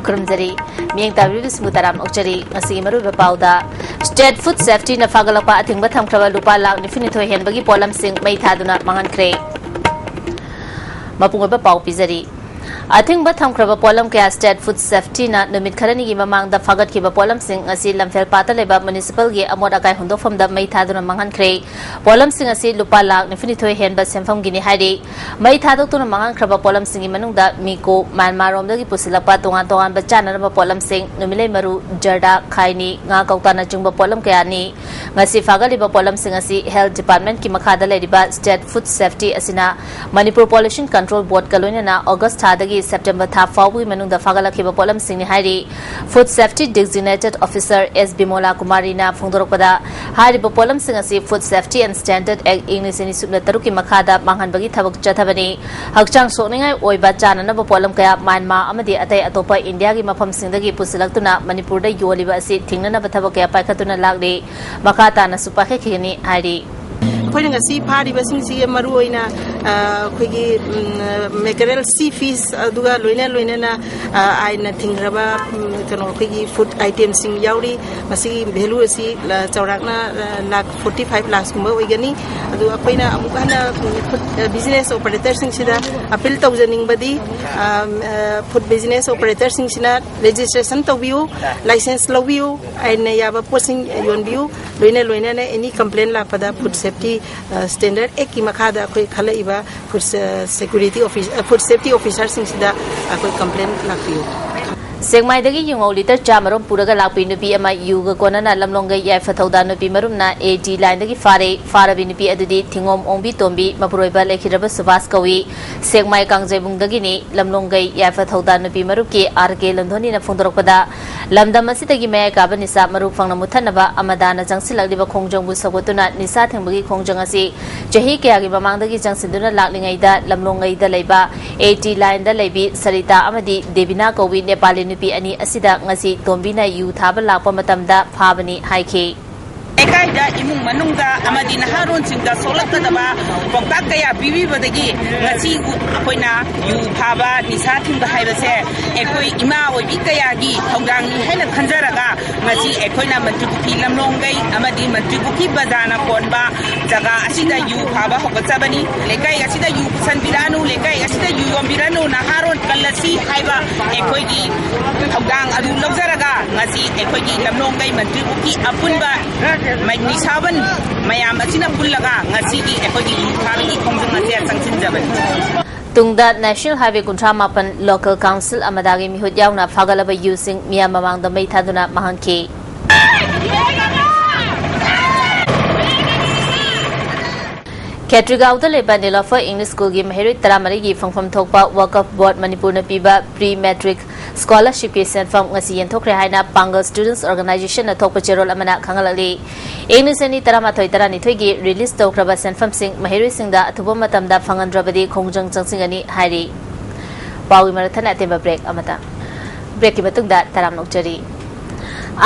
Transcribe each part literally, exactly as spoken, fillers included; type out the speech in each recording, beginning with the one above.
ꯈꯨꯔꯨꯝꯖꯔꯤ꯫ ꯃꯤꯠꯌꯦꯡ ꯇꯥꯕꯤꯔꯤꯕꯁꯤꯡꯕꯨ ꯇꯔꯥꯝꯅ ꯑꯣꯛꯆꯔꯤ꯫ ꯉꯁꯤꯒꯤ ꯃꯔꯨꯑꯣꯏꯕ ꯄꯥꯎꯗ, State Food Safety ꯅ ꯐꯥꯒꯠꯂꯛꯄ ꯑꯊꯤꯡꯕ ꯊꯝꯈ꯭ꯔꯕ ꯂꯨꯄꯥ ꯂꯥꯈ ꯅꯤꯐꯨ ꯅꯤꯊꯣꯏ ꯍꯦꯟꯕꯒꯤ ꯄꯣꯠꯂꯝꯁꯤꯡ ꯃꯩ ꯊꯥꯗꯨꯅ ꯃꯥꯡꯍꯟꯈ꯭ꯔꯦ꯫ ꯃꯄꯨꯡ ꯑꯣꯏꯕ ꯄꯥꯎ ꯄꯤꯖꯔꯤ꯫ ꯑꯊꯤꯡꯕ ꯊꯝꯈ꯭ꯔꯕ ꯄꯣꯠꯂꯝ ꯀꯌꯥ State Food Safety ꯅ ꯅꯨꯃꯤꯠ ꯈꯔꯅꯤꯒꯤ ꯃꯃꯥꯡꯗ ꯐꯥꯒꯠꯈꯤꯕ ꯄꯣꯠꯂꯝꯁꯤꯡ ꯉꯁꯤ ꯂꯝꯐꯦꯜ ꯄꯥꯠꯇ ꯂꯩꯕ municipal ꯒꯤ ꯑꯃꯣꯠ ꯑꯀꯥꯏ ꯍꯨꯟꯗꯣꯛꯐꯝꯗ ꯃꯩ ꯊꯥꯗꯨꯅ ꯃꯥꯡꯍꯟꯈ꯭ꯔꯦ꯫ ꯄꯣꯠꯂꯝꯁꯤꯡ ꯑꯁꯤ ꯂꯨꯄꯥ ꯂꯥꯈ ꯅꯤꯐꯨ ꯅꯤꯊꯣꯏ ꯍꯦꯟꯕ ꯁꯦꯟꯐꯝꯒꯤꯅꯤ ꯍꯥꯏꯔꯤ꯫ ꯃꯩ ꯊꯥꯗꯣꯛꯇꯨꯅ ꯃꯥꯡꯍꯟꯈ꯭ꯔꯕ ꯄꯣꯠꯂꯝꯁꯤꯡꯒꯤ ꯃꯅꯨꯡꯗ ꯃꯤꯀꯣ, ꯃ꯭ꯌꯥꯟꯃꯥꯔꯔꯣꯝꯗꯒꯤ ꯄꯨꯁꯤꯜꯂꯛꯄ ꯇꯣꯉꯥꯟ ꯇꯣꯉꯥꯟꯕ ꯆꯥꯅꯅꯕ ꯄꯣꯠꯂꯝꯁꯤꯡ, ꯅꯨꯃꯤꯠꯂꯩ ꯃꯔꯨ, ꯖꯔꯗꯥ, ꯈꯥꯏꯅꯤ, ꯉꯥ ꯀꯧꯇꯥꯅꯆꯤꯡꯕ ꯄꯣꯠꯂꯝ ꯀꯌꯥꯅꯤ꯫ ꯉꯁꯤ ꯐꯥꯒꯠꯂꯤꯕ ꯄꯣꯠꯂꯝꯁꯤꯡ ꯑꯁꯤ Health Department ꯀꯤ ꯃꯈꯥꯗ ꯂꯩꯔꯤꯕ State Food Safety ꯑꯁꯤꯅ ꯃꯅꯤꯄꯨꯔ Pollution Control Board ꯀ ꯂꯣꯏꯅꯅ August ꯊꯥꯗꯒꯤ September ꯊꯥ ꯐꯥꯎꯕꯒꯤ ꯃꯅꯨꯡꯗ ꯐꯥꯒꯠꯂꯛꯈꯤꯕ ꯄꯣꯠꯂꯝꯁꯤꯡꯅꯤ ꯍꯥꯏꯔꯤ꯫ Food Safety Designated Officer S ꯕꯤꯃꯣꯂꯥ ꯀꯨꯃꯥꯔꯤꯅ ꯐꯣꯡꯗꯣꯔꯛꯄꯗ, ꯍꯥꯏꯔꯤꯕ ꯄꯣꯠꯂꯝꯁꯤꯡ ꯑꯁꯤ Food Safety and Standard Act ꯏꯪ ꯂꯤꯁꯤꯡ ꯑꯅꯤ ꯁꯨꯞꯅ ꯇꯔꯨꯛꯀꯤ ꯃꯈꯥꯗ ꯃꯥꯡꯍꯟꯕꯒꯤ ꯊꯕꯛ ꯆꯠꯊꯕꯅꯤ꯫ ꯍꯛꯆꯥꯡ ꯁꯣꯛꯅꯤꯡꯉꯥꯏ ꯑꯣꯏꯕ ꯆꯥꯅꯅꯕ ꯄꯣꯠꯂꯝ ꯀꯌꯥ ꯃ꯭ꯌꯥꯟꯃꯥꯔ ꯑꯃꯗꯤ ꯑꯇꯩ ꯑꯇꯣꯞꯄ ꯏꯟꯗꯤꯌꯥꯒꯤ ꯃꯐꯝꯁꯤꯡꯗꯒꯤ ꯄꯨꯁꯤꯜꯂꯛꯇꯨꯅ ꯃꯅꯤꯄꯨꯔꯗ ꯌꯣꯜꯂꯤꯕ ꯑꯁꯤ ꯊꯤꯡꯅꯅꯕ ꯊꯕꯛ ꯀꯌꯥ ꯄꯥꯏꯈꯠꯇꯨꯅ ꯂꯥꯛꯂꯤ꯫ ꯃꯈꯥ ꯇꯥꯅꯁꯨ ꯄꯥꯏꯈꯠꯈꯤꯒꯅꯤ ꯍꯥꯏꯔꯤ꯫ ꯑꯩꯈꯣꯏꯅ ꯉꯁꯤ ꯐꯥꯔꯤꯕꯁꯤꯡꯁꯤ ꯃꯔꯨ ꯑꯣꯏꯅ, ꯑ, ꯑꯩꯈꯣꯏꯒꯤ, ꯎꯝ, mackerel, sea fish, ꯑꯗꯨꯒ ꯂꯣꯏꯅ ꯂꯣꯏꯅꯅ, ꯑ, ꯑꯥꯏꯟꯅ ꯊꯤꯡꯈ꯭ꯔꯕ, ꯎꯝ, ꯀꯩꯅꯣ, ꯑꯩꯈꯣꯏꯒꯤ food item ꯁꯤꯡ ꯌꯥꯎꯔꯤ꯫ ꯃꯁꯤꯒꯤ value ꯑꯁꯤ, ꯑ, ꯆꯥꯎꯔꯥꯛꯅ, ꯑ, ꯂꯥꯈ forty five ꯂꯥꯈꯀꯨꯝꯕ ꯑꯣꯏꯒꯅꯤ꯫ ꯑꯗꯨ ꯑꯩꯈꯣꯏꯅ ꯑꯃꯨꯛ ꯍꯟꯅ, ꯎꯝ, food, ꯑ, business operator ꯁꯤꯡꯁꯤꯗ appeal ꯇꯧꯖꯅꯤꯡꯕꯗꯤ, ꯑ, ꯑ, food business operator ꯁꯤꯡꯁꯤꯅ registration ꯇꯧꯕꯤꯌꯨ, license ꯂꯧꯕꯤꯌꯨ, ꯑꯥꯏꯟꯅ ꯌꯥꯕ ꯄꯣꯠꯁꯤꯡ ꯌꯣꯟꯕꯤꯌꯨ꯫ ꯂꯣꯏꯅ ꯂꯣꯏꯅꯅ any complaint ꯂꯥꯛꯄꯗ Food Safety, ꯑ, Standard Act ꯀꯤ ꯃꯈꯥꯗ ꯑꯩꯈꯣꯏ ꯈꯜꯂꯛꯏꯕ food, ꯑ, security office, ꯑ, food safety officer ꯁꯤꯡꯁꯤꯗ ꯑꯩꯈꯣꯏ complaint ꯂꯥꯛꯄꯤꯌꯨ꯫ ꯁꯦꯛꯃꯥꯏꯗꯒꯤ ꯌꯨꯉꯧ ꯂꯤꯇꯔ ꯆꯥꯃꯔꯣꯝ ꯄꯨꯔꯒ ꯂꯥꯛꯄꯤ ꯅꯨꯄꯤ ꯑꯃ ꯌꯨꯒ ꯀꯣꯟꯅꯅ ꯂꯝꯂꯣꯡꯒꯩ ꯌꯥꯏꯐꯊꯧꯗꯥ ꯅꯨꯄꯤ ꯃꯔꯨꯞꯅ A T line ꯗꯒꯤ ꯐꯥꯔꯦ꯫ ꯐꯥꯔꯕꯤ ꯅꯨꯄꯤ ꯑꯗꯨꯗꯤ ꯊꯤꯉꯣꯝ ꯑꯣꯡꯕꯤ ꯇꯣꯝꯕꯤ, ꯃꯄꯨꯔꯣꯏꯕ ꯂꯩꯈꯤꯗ꯭ꯔꯕ ꯁꯨꯕꯥꯁ ꯀꯧꯏ꯫ ꯁꯦꯛꯃꯥꯏ ꯀꯥꯡꯖꯩꯕꯨꯡꯗꯒꯤꯅꯤ꯫ ꯂꯝꯂꯣꯡꯒꯩ ꯌꯥꯏꯐꯊꯧꯗꯥ ꯅꯨꯄꯤ ꯃꯔꯨꯞꯀꯤ R K ꯂꯟꯗꯣꯅꯤꯅ ꯐꯣꯡꯗꯣꯔꯛꯄꯗ, ꯂꯝꯗꯝ ꯑꯁꯤꯗꯒꯤ ꯃꯌꯥꯏ ꯀꯥꯕ ꯅꯤꯁꯥ ꯃꯔꯨ ꯐꯪꯅ ꯃꯨꯠꯊꯠꯅꯕ ꯑꯃꯗꯥꯅ ꯆꯪꯁꯤꯜꯂꯛꯂꯤꯕ ꯈꯣꯡꯖꯪꯕꯨ ꯁꯧꯒꯠꯇꯨꯅ ꯅꯤꯁꯥ ꯊꯤꯡꯕꯒꯤ ꯈꯣꯡꯖꯪ ꯑꯁꯤ ꯆꯍꯤ ꯀꯌꯥꯒꯤ ꯃꯃꯥꯡꯗꯒꯤ ꯆꯪꯁꯤꯟꯗꯨꯅ ꯂꯥꯛꯂꯤꯉꯩꯗ ꯂꯝꯂꯣꯡꯉꯩꯗ ꯂꯩꯕ A T line ꯗ ꯂꯩꯕꯤ ꯁꯔꯤꯇꯥ ꯑꯃꯗꯤ ꯗꯦꯕꯤꯅꯥ ꯀꯧꯕꯤ ꯅꯦꯄꯥꯂꯤ ꯅꯨꯄꯤ ꯑꯅꯤ ꯑꯁꯤꯗ ꯉꯁꯤ ꯇꯣꯝꯕꯤꯅ ꯌꯨ ꯊꯥꯕ ꯂꯥꯛꯄ ꯃꯇꯝꯗ ꯐꯥꯕꯅꯤ ꯍꯥꯏꯈꯤ꯫ ꯂꯩꯀꯥꯏꯗ ꯏꯃꯨꯡ ꯃꯅꯨꯡꯗ ꯑꯃꯗꯤ ꯅꯍꯥꯔꯣꯟꯁꯤꯡꯗ ꯁꯣꯛꯂꯛꯀꯗꯕ ꯄꯥꯎꯇꯥꯛ ꯀꯌꯥ ꯄꯤꯕꯤꯕꯗꯒꯤ ꯉꯁꯤ ꯑꯩꯈꯣꯏꯅ ꯌꯨ ꯐꯥꯕ, ꯅꯤꯁꯥ ꯊꯤꯡꯕ ꯍꯥꯏꯕꯁꯦ ꯑꯩꯈꯣꯏ ꯏꯃꯥ ꯑꯣꯏꯕꯤ ꯀꯌꯥꯒꯤ ꯊꯧꯗꯥꯡꯅꯤ ꯍꯥꯏꯅ ꯈꯟꯖꯔꯒ ꯉꯁꯤ ꯑꯩꯈꯣꯏꯅ ꯃꯟꯇ꯭ꯔꯤꯄꯨꯈ꯭ꯔꯤ ꯂꯝꯂꯣꯡꯒꯩ ꯑꯃꯗꯤ ꯃꯟꯇ꯭ꯔꯤꯄꯨꯈ꯭ꯔꯤ ꯕꯖꯥꯔꯅ ꯀꯣꯟꯕ ꯖꯒꯥ ꯑꯁꯤꯗ ꯌꯨ ꯐꯥꯕ ꯍꯧꯒꯠꯆꯕꯅꯤ꯫ ꯂꯩꯀꯥꯏ ꯑꯁꯤꯗ ꯌꯨ ꯄꯨꯁꯟꯕꯤꯔꯛꯑꯅꯨ, ꯂꯩꯀꯥꯏ ꯑꯁꯤꯗ ꯌꯨ ꯌꯣꯟꯕꯤꯔꯅꯨ, ꯅꯍꯥꯔꯣꯟ ꯀꯜꯂꯁꯤ ꯍꯥꯏꯕ ꯑꯩꯈꯣꯏꯒꯤ ꯊꯧꯗꯥꯡ ꯑꯗꯨ ꯂꯧꯖꯔꯒ ꯉꯁꯤ ꯑꯩꯈꯣꯏꯒꯤ ꯂꯝꯂꯣꯡꯒꯩ ꯃꯟꯇ꯭ꯔꯤꯄꯨꯈ꯭ꯔꯤ ꯑꯄꯨꯟꯕ ꯃꯩ ꯅꯤꯁꯥꯕꯟ ꯃꯌꯥꯝ ꯑꯁꯤꯅ ꯄꯨꯜꯂꯒ ꯉꯁꯤꯒꯤ ꯑꯩꯈꯣꯏꯒꯤ ꯌꯨ ꯐꯥꯕꯒꯤ ꯈꯣꯡꯖꯪ ꯑꯁꯦ ꯆꯪꯁꯤꯟꯖꯕꯅꯤ꯫ ꯇꯨꯡꯗ National Highway ꯀꯨꯟꯊ꯭ꯔꯥ ꯃꯥꯄꯟ Local Council ꯑꯃꯗꯥꯒꯤ ꯃꯤꯍꯨꯠ ꯌꯥꯎꯅ ꯐꯥꯒꯠꯂꯕ ꯌꯨꯁꯤꯡ ꯃꯤꯌꯥꯝ ꯃꯃꯥꯡꯗ ꯃꯩ ꯊꯥꯗꯨꯅ ꯃꯥꯡꯍꯟꯈꯤ꯫ ꯈꯦꯇ꯭ꯔꯤꯒꯥꯎꯗ ꯂꯩꯕ ꯅꯤꯂꯣꯐꯔ English Schoolꯒꯤ ꯃꯍꯩꯔꯣꯏ ꯇꯔꯥꯃꯔꯤꯒꯤ ꯐꯪꯐꯝ ꯊꯣꯛꯄ Waqf Board ꯃꯅꯤꯄꯨꯔꯅ ꯄꯤꯕ Pre Matric Scholarshipꯀꯤ ꯁꯦꯟꯐꯝ ꯉꯁꯤ ꯌꯦꯟꯊꯣꯛꯈ꯭ꯔꯦ ꯍꯥꯏꯅ ꯄꯥꯡꯒꯜ Students Organizationꯅ ꯊꯣꯛꯄ ꯆꯦꯔꯣꯜ ꯑꯃꯅ ꯈꯪꯍꯜꯂꯛꯂꯤ꯫ ꯏꯪ ꯂꯤꯁꯤꯡ ꯑꯅꯤ ꯇꯔꯥꯃꯥꯊꯣꯏ ꯇꯔꯥꯅꯤꯊꯣꯏꯒꯤ release ꯇꯧꯈ꯭ꯔꯕ ꯁꯦꯟꯐꯝꯁꯤꯡ ꯃꯍꯩꯔꯣꯏꯁꯤꯡꯗ ꯑꯊꯨꯕ ꯃꯇꯝꯗ ꯐꯪꯍꯟꯗ꯭ꯔꯕꯗꯤ ꯈꯣꯡꯖꯪ ꯆꯪꯁꯤꯟꯒꯅꯤ ꯍꯥꯏꯔꯤ꯫ ꯄꯥꯎꯒꯤ ꯃꯔꯛ ꯊꯠꯅ ꯑꯇꯦꯟꯕ break ꯑꯃꯇꯪ꯫ Breakꯀꯤ ꯃꯇꯨꯡꯗ ꯇꯔꯥꯝꯅ ꯑꯣꯛꯆꯔꯤ꯫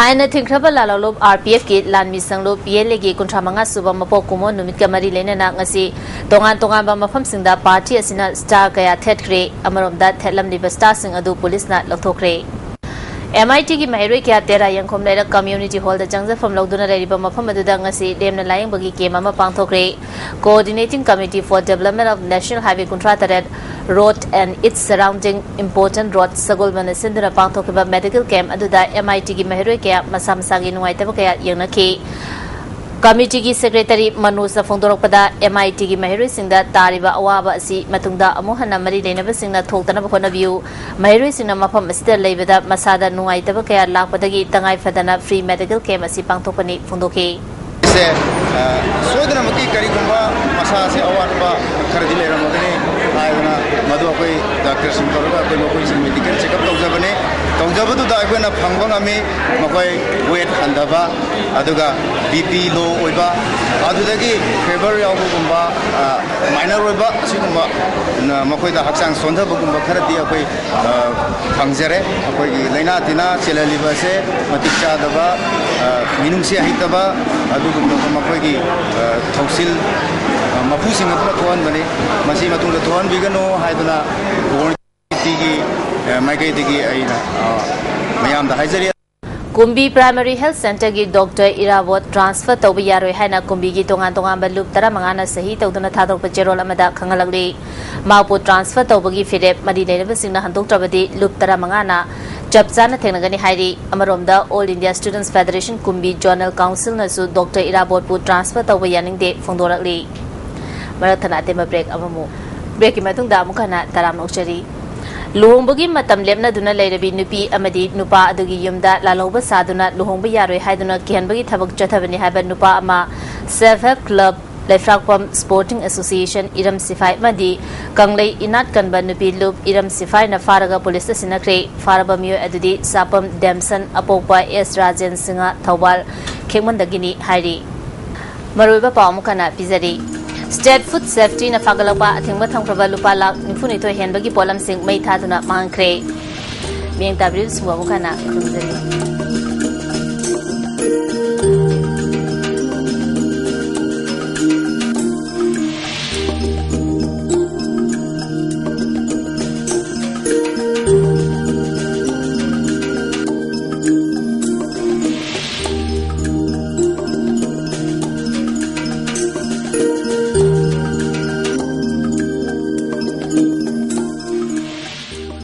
ꯑꯥꯏꯟꯅ ꯊꯤꯡꯈ꯭ꯔꯕ ꯂꯥꯜꯍꯧꯂꯨꯞ RPFꯀꯤ ꯂꯥꯟꯃꯤ ꯁꯪꯂꯨꯞ PLAꯒꯤ ꯀꯨꯟꯊ꯭ꯔꯥ ꯃꯉꯥ ꯁꯨꯕ ꯃꯄꯣꯛ ꯀꯨꯝꯑꯣꯟ ꯅꯨꯃꯤꯠꯀ ꯃꯔꯤ ꯂꯩꯅꯅ ꯉꯁꯤ ꯇꯣꯉꯥꯟ ꯇꯣꯉꯥꯟꯕ ꯃꯐꯝꯁꯤꯡꯗ party ꯑꯁꯤꯅ star ꯀꯌꯥ ꯊꯦꯠꯈ꯭ꯔꯦ꯫ ꯑꯃꯔꯣꯝꯗ ꯊꯦꯠꯂꯝꯂꯤꯕ starꯁꯤꯡ ꯑꯗꯨ ꯄꯨꯂꯤꯁꯅ ꯂꯧꯊꯣꯛꯈ꯭ꯔꯦ꯫ MITꯒꯤ ꯃꯍꯩꯔꯣꯏ ꯀꯌꯥ ꯇꯦꯔꯥ ꯌꯦꯡꯈꯣꯝ ꯂꯩꯔꯛ Community Hallꯗ ꯆꯪꯖꯐꯝ ꯂꯧꯗꯨꯅ ꯂꯩꯔꯤꯕ ꯃꯐꯝ ꯑꯗꯨꯗ ꯉꯁꯤ ꯂꯦꯝꯅ ꯂꯥꯌꯦꯡꯕꯒꯤ camp ꯑꯃ ꯄꯥꯡꯊꯣꯛꯈ꯭ꯔꯦ꯫ Coordinating Committee for Development of National Highway ꯀꯨꯟꯊ꯭ꯔꯥ ꯇꯔꯦꯠ Road and its surrounding important road ꯁꯒꯣꯜꯕꯟꯅ ꯁꯤꯟꯗꯨꯅ ꯄꯥꯡꯊꯣꯛꯈꯤꯕ medical camp ꯑꯗꯨꯗ MITꯒꯤ ꯃꯍꯩꯔꯣꯏ ꯀꯌꯥ ꯃꯁꯥ ꯃꯁꯥꯒꯤ ꯅꯨꯡꯉꯥꯏꯇꯕ ꯀꯌꯥ ꯌꯦꯡꯅꯈꯤ꯫ Committeeꯒꯤ Secretary ꯃꯅꯣꯖꯅ ꯐꯣꯡꯗꯣꯔꯛꯄꯗ, MITꯒꯤ ꯃꯍꯩꯔꯣꯏꯁꯤꯡꯗ ꯇꯥꯔꯤꯕ ꯑꯋꯥꯕ ꯑꯁꯤ ꯃꯇꯨꯡꯗ ꯑꯃꯨꯛ ꯍꯟꯅ ꯃꯔꯤ ꯂꯩꯅꯕꯁꯤꯡꯅ ꯊꯣꯛꯇꯅꯕ ꯍꯣꯠꯅꯕꯤꯌꯨ꯫ ꯃꯍꯩꯔꯣꯏꯁꯤꯡꯅ ꯃꯐꯝ ꯑꯁꯤꯗ ꯂꯩꯕꯗ ꯃꯁꯥꯗ ꯅꯨꯡꯉꯥꯏꯇꯕ ꯀꯌꯥ ꯂꯥꯛꯄꯗꯒꯤ ꯇꯉꯥꯏ ꯐꯗꯅ free medical camp ꯑꯁꯤ ꯄꯥꯡꯊꯣꯛꯄꯅꯤ ꯐꯣꯡꯗꯣꯛꯈꯤ꯫ ꯁꯦ, ꯑ, ꯁꯣꯏꯗꯅꯃꯛꯀꯤ ꯀꯔꯤꯒꯨꯝꯕ ꯃꯁꯥꯁꯦ ꯑꯋꯥꯠꯄ ꯈꯔꯗꯤ ꯂꯩꯔꯝꯃꯒꯅꯤ ꯍꯥꯏꯗꯅ ꯃꯗꯨ ꯑꯩꯈꯣꯏ ꯗꯥꯛꯇꯔꯁꯤꯡ ꯇꯧꯔꯒ ꯑꯩꯈꯣꯏ ꯃꯈꯣꯏꯁꯤꯡ ꯃꯦꯗꯤꯀꯦꯜ ꯆꯦꯛꯑꯞ ꯇꯧꯖꯕꯅꯤ꯫ ꯇꯧꯖꯕꯗꯨꯗ ꯑꯩꯈꯣꯏꯅ ꯐꯪꯕ ꯉꯝꯃꯤ, ꯃꯈꯣꯏ ꯋꯦꯠ ꯍꯟꯊꯕ, ꯑꯗꯨꯒ ꯕꯤ ꯄꯤ ꯂꯣ ꯑꯣꯏꯕ, ꯑꯗꯨꯗꯒꯤ ꯐꯤꯚꯔ ꯌꯥꯎꯕꯒꯨꯝꯕ, ꯃꯥꯏꯅꯔ ꯑꯣꯏꯕ ꯑꯁꯤꯒꯨꯝꯕ, ꯅ, ꯃꯈꯣꯏꯗ ꯍꯛꯆꯥꯡ ꯁꯣꯟꯊꯕꯒꯨꯝꯕ ꯈꯔꯗꯤ ꯑꯩꯈꯣꯏ ꯑ, ꯐꯪꯖꯔꯦ꯫ ꯑꯩꯈꯣꯏꯒꯤ ꯂꯥꯏꯅꯥ ꯇꯤꯟꯅꯥ ꯆꯦꯜꯍꯜꯂꯤꯕ ꯑꯁꯦ ꯃꯇꯤꯛ ꯆꯥꯗꯕ, ꯑ, ꯃꯤꯅꯨꯡꯁꯤ ꯍꯩꯇꯕ, ꯑꯗꯨꯒꯨꯝꯂꯕ ꯃꯈꯣꯏꯒꯤ, ꯑ, ꯊꯧꯁꯤꯜ, ꯑ, ꯃꯄꯨꯁꯤꯡ ꯑꯗꯨꯅ ꯊꯣꯛꯍꯟꯕꯅꯤ꯫ ꯃꯁꯤ ꯃꯇꯨꯡꯗ ꯊꯣꯛꯍꯟꯕꯤꯒꯅꯨ ꯍꯥꯏꯗꯨꯅ ꯒꯣꯔꯃꯦꯟꯒꯤ, ꯑ, ꯃꯥꯏꯀꯩꯗꯒꯤ ꯑꯩꯅ, ꯑ, ꯃꯌꯥꯝꯗ ꯍꯥꯏꯖꯔꯤ꯫ ꯀꯨꯝꯕꯤ ꯄ꯭ꯔꯥꯏꯃꯥꯔꯤ ꯍꯦꯜꯊ ꯁꯦꯟꯇꯔꯒꯤ ꯗꯣꯛꯇꯔ ꯏꯔꯥꯕꯣꯠ ꯇ꯭ꯔꯥꯟꯁꯐꯔ ꯇꯧꯕ ꯌꯥꯔꯣꯏ ꯍꯥꯏꯅ ꯀꯨꯝꯕꯤꯒꯤ ꯇꯣꯉꯥꯟ ꯇꯣꯉꯥꯟꯕ ꯂꯨꯞ ꯇꯔꯥꯃꯉꯥꯅ ꯁꯍꯤ ꯇꯧꯗꯨꯅ ꯊꯥꯗꯣꯔꯛꯄ ꯆꯦꯔꯣꯜ ꯑꯃꯗ ꯈꯪꯍꯜꯂꯛꯂꯤ꯫ ꯃꯍꯥꯛꯄꯨ ꯇ꯭ꯔꯥꯟꯁꯐꯔ ꯇꯧꯕꯒꯤ ꯐꯤꯔꯦꯞ ꯃꯔꯤ ꯂꯩꯅꯕꯁꯤꯡꯅ ꯍꯟꯗꯣꯛꯇ꯭ꯔꯕꯗꯤ ꯂꯨꯞ ꯇꯔꯥꯃꯉꯥꯅ ꯆꯞ ꯆꯥꯅ ꯊꯦꯡꯅꯒꯅꯤ ꯍꯥꯏꯔꯤ꯫ ꯑꯃꯔꯣꯝꯗ all India students federation Kumbi zonal ꯀꯥꯎꯟꯁꯤꯜꯅꯁꯨ ꯗꯣꯛꯇꯔ ꯏꯔꯥꯕꯣꯠꯄꯨ ꯇ꯭ꯔꯥꯟꯁꯐꯔ ꯇꯧꯕ ꯌꯥꯅꯤꯡꯗꯦ ꯐꯣꯡꯗꯣꯔꯛꯂꯤ꯫ ꯃꯔꯛ ꯊꯠꯅ ꯑꯇꯦꯟꯕ ꯕ꯭ꯔꯦꯛ ꯑꯃꯃꯨꯛ꯫ ꯕ꯭ꯔꯦꯛꯀꯤ ꯃꯇꯨꯡꯗ ꯑꯃꯨꯛ ꯍꯟꯅ ꯇꯔꯥꯝꯅ ꯑꯣꯛꯆꯔꯤ꯫ ꯂꯨꯍꯣꯡꯕꯒꯤ ꯃꯇꯝ ꯂꯦꯞꯅꯗꯨꯅ ꯂꯩꯔꯕꯤ ꯅꯨꯄꯤ ꯑꯃꯗꯤ ꯅꯨꯄꯥ ꯑꯗꯨꯒꯤ ꯌꯨꯝꯗ ꯂꯥꯜꯍꯧꯕ ꯁꯥꯗꯨꯅ ꯂꯨꯍꯣꯡꯕ ꯌꯥꯔꯣꯏ ꯍꯥꯏꯗꯨꯅ ꯀꯤꯍꯟꯕꯒꯤ ꯊꯕꯛ ꯆꯠꯊꯕꯅꯤ ꯍꯥꯏꯕ ꯅꯨꯄꯥ ꯑꯃ self help club, Leiphrakpam sporting association, Iram Siphai ꯑꯃꯗꯤ ꯀꯪꯂꯩ ꯏꯅꯥꯠ ꯀꯟꯕ ꯅꯨꯄꯤ ꯂꯨꯞ ꯏꯔꯝ ꯁꯤꯐꯥꯏꯅ ꯐꯥꯔꯒ ꯄꯨꯂꯤꯁꯇ ꯁꯤꯟꯅꯈ꯭ꯔꯦ꯫ ꯐꯥꯔꯕ ꯃꯤꯑꯣꯏ ꯑꯗꯨꯗꯤ ꯆꯥꯄꯝ ꯗꯦꯝꯁꯟ, ꯑꯄꯣꯛꯄ ꯑꯦꯁ ꯔꯥꯖꯦꯟ ꯁꯤꯡꯍ, ꯊꯧꯕꯥꯜ ꯈꯦꯛꯃꯟꯗꯒꯤꯅꯤ ꯍꯥꯏꯔꯤ꯫ ꯃꯔꯨꯑꯣꯏꯕ ꯄꯥꯎ ꯑꯃꯨꯛ ꯍꯟꯅ ꯄꯤꯖꯔꯤ꯫ ꯁ꯭ꯇꯦꯠ ꯐꯨꯗ ꯁꯦꯐꯇꯤꯅ ꯐꯥꯒꯠꯂꯛꯄ ꯑꯊꯤꯡꯕ ꯊꯝꯈ꯭ꯔꯕ ꯂꯨꯄꯥ ꯂꯥꯈ ꯅꯤꯐꯨꯅꯤꯊꯣꯏ ꯍꯦꯟꯕꯒꯤ ꯄꯣꯠꯂꯝꯁꯤꯡ ꯃꯩ ꯊꯥꯗꯨꯅ ꯃꯥꯡꯈ꯭ꯔꯦ꯫ ꯃꯤꯠꯌꯦꯡ ꯇꯥꯕꯤꯔꯤꯕꯁꯤꯡꯕꯨ ꯑꯃꯨꯛ ꯍꯟꯅ ꯈꯨꯔꯨꯝꯖꯔꯤ꯫